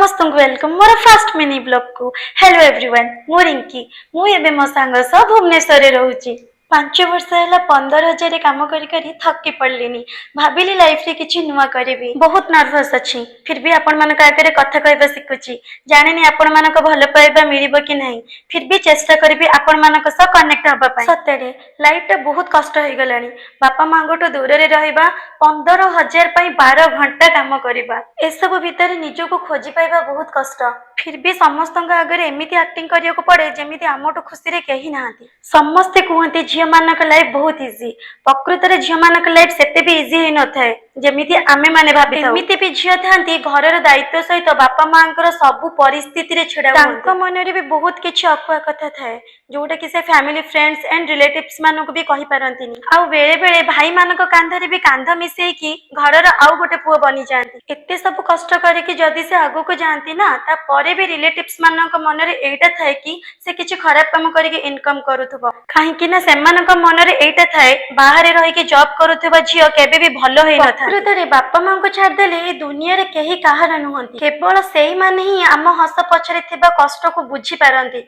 ସମସ୍ତଙ୍କୁ welcome ମୋର first mini ବ୍ଲଗକୁ। Hello everyone, ମୁଁ ରିଙ୍କି। ମୁଁ ଏବେ ମୋ ସାଙ୍ଗ ସହ ଭୁବନେଶ୍ୱରରେ ରହୁଛି। 5 ବର୍ଷ ହେଲା 15,000 କାମ କରି କରି ଥକି ପଡ଼ିଲିନି। ଭାବିଲି ଲାଇଫରେ କିଛି ନୂଆ କରିବି। ବହୁତ ନର୍ଭସ୍ ଅଛି, ଫିର୍ ବି ଆପଣମାନଙ୍କ ଆଗରେ କଥା କହିବା ଶିଖୁଛି। ଜାଣିନି ଆପଣମାନଙ୍କ ଭଲ ପାଇବା ମିଳିବ କି ନାହିଁ, ଫିର୍ ବି ଚେଷ୍ଟା କରିବି ଆପଣମାନଙ୍କ ସହ କନେକ୍ଟ ହବା ପାଇଁ। ସତରେ ଲାଇଫଟା ବହୁତ କଷ୍ଟ ହେଇଗଲାଣି। ବାପା ମାଙ୍କଠୁ ଦୂରରେ ରହିବା, 15,000 ପାଇଁ 12 ଘଣ୍ଟା କାମ କରିବା, ଏସବୁ ଭିତରେ ନିଜକୁ ଖୋଜି ପାଇବା ବହୁତ କଷ୍ଟ। ଫିର୍ ବି ସମସ୍ତଙ୍କ ଆଗରେ ଏମିତି ଆକ୍ଟିଂ କରିବାକୁ ପଡେ, ଯେମିତି ଆମଠୁ ଖୁସିରେ କେହି ନାହାନ୍ତି। ସମସ୍ତେ କୁହନ୍ତି ଝିଅମାନଙ୍କ ଲାଇଫ ବହୁତ ଇଜି। ପ୍ରକୃତରେ ଝିଅମାନଙ୍କ ଲାଇଫ ସେତେ ବି ଇଜି ହେଇନଥାଏ, ଯେମିତି ଆମେ ମାନେ ଭାବିଥାଉ। ଏମିତି ବି ଝିଅ ଥାନ୍ତି, ଘରର ଦାୟିତ୍ୱ ସହିତ ବାପା ମାଙ୍କର ସବୁ ପରିସ୍ଥିତିରେ ଛିଡା ହୁଅନ୍ତି। ତାଙ୍କ ମନରେ ବି ବହୁତ କିଛି ଅକୁହା କଥା ଥାଏ, ଯୋଉଟା କି ସେ ଫ୍ୟାମିଲି, ଫ୍ରେଣ୍ଡସ୍ ଆଣ୍ଡ ରିଲେଟିଭ୍ସ ମାନଙ୍କୁ ବି କହିପାରନ୍ତିନି। ଆଉ ବେଳେ ବେଳେ ଭାଇମାନଙ୍କ କାନ୍ଧରେ ବି କାନ୍ଧ ମିଶେଇକି ଘରର ଆଉ ଗୋଟେ ପୁଅ ବନିଯାଆନ୍ତି। ଏତେ ସବୁ କଷ୍ଟ କରିକି ଯଦି ସେ ଆଗକୁ ଯାଆନ୍ତି ନା, ତାପରେ ବି ରିଲେଟିଭ୍ସ ମାନଙ୍କ ମନରେ ଏଇଟା ଥାଏ କି ସେ କିଛି ଖରାପ କାମ କରିକି ଇନକମ କରୁଥିବ। କାହିଁକି ନା ସେମାନଙ୍କ ମନରେ ଏଇଟା ଥାଏ, ବାହାରେ ରହିକି ଜବ୍ କରୁଥିବା ଝିଅ କେବେ ବି ଭଲ ହେଇନଥାଏ। ପ୍ରକୃତରେ ବାପା ମାଙ୍କୁ ଛାଡ଼ିଦେଲେ ଏ ଦୁନିଆରେ କେହି କାହାର ନୁହନ୍ତି। କେବଳ ସେଇମାନେ ହିଁ ଆମ ହସ ପଛରେ ଥିବା କଷ୍ଟକୁ ବୁଝିପାରନ୍ତି।